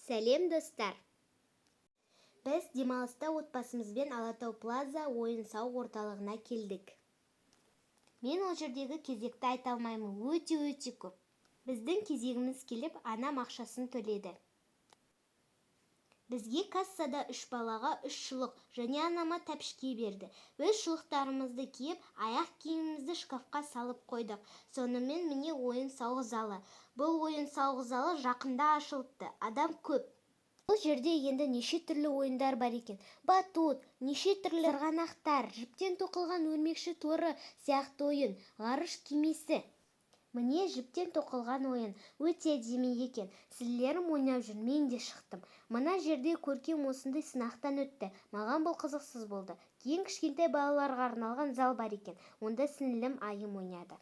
Сәлем, достар! Біз демалыста отбасымызбен Алатау Плаза ойын-сауық орталығына келдік. Мен ол жердегі кезекті айта алмаймын, өте-өте көп. Біздің кезегіміз келіп, анам ақшасын төледі. Бізге кассада үш балаға үш шұлық және анама тәпішке берді. Біз шұлықтарымызды киіп, аяқ киімімізді шкафқа салып қойдық. Сонымен, міне, ойын-сауық залы. Бұл ойын-сауық залы жақында ашылыпты. Адам көп. Бұл жерде енді неше түрлі ойындар бар екен: батут, неше түрлі сырғанақтар, жіптен тоқылған өрмекші торы сияқты ойын, ғарыш кемесі. Міне, жіптен тоқылған ойын өте әдемі екен. Сіңлілерім ойнап жүр, мен де шықтым. Мына жерде Көркем осындай сынақтан өтті. Маған бұл қызықсыз болды. Кейін кішкентай балаларға арналған зал бар екен. Онда сіңлілім Айым ойнады.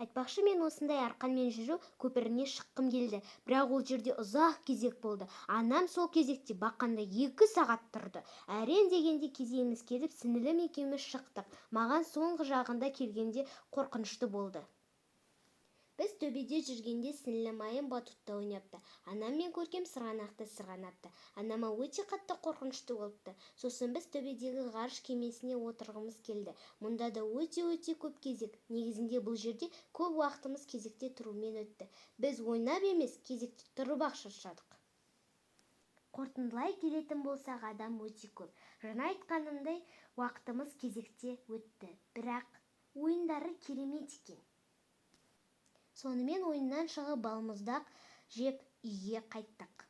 Айтпақшы, мен осындай арқанмен жүру көпіріне шыққым келді, бірақ ол жерде ұзақ кезек болды. Анам сол кезекте бақандай 2 сағат тұрды. Әрең дегенде кезегіміз келіп, сіңлілім екеуміз шықтық. Маған соңғы жағында келгенде қорқынышты болды. Біз төбеде жүргенде сіңлілім Айым батутта ойнапты. Анам мен Көркем сырғанақта сырғанапты. Анама өте қатты қорқынышты болыпты. Сосын біз төбедегі ғарыш кемесіне отырғымыз келді. Мұнда да өте-өте көп кезек. Негізінде бұл жерде көп уақытымыз кезекте тұрумен өтті. Біз ойнап емес, кезекте тұрып-ақ шаршадық. Қорытындылай келетін болсақ, адам өте көп. Жаңа айтқанымдай, уақытымыз кезекте өтті. Бірақ ойындары керемет екен. Сонымен, ойыннан шығып, балмұздақ жеп, үйге қайттық.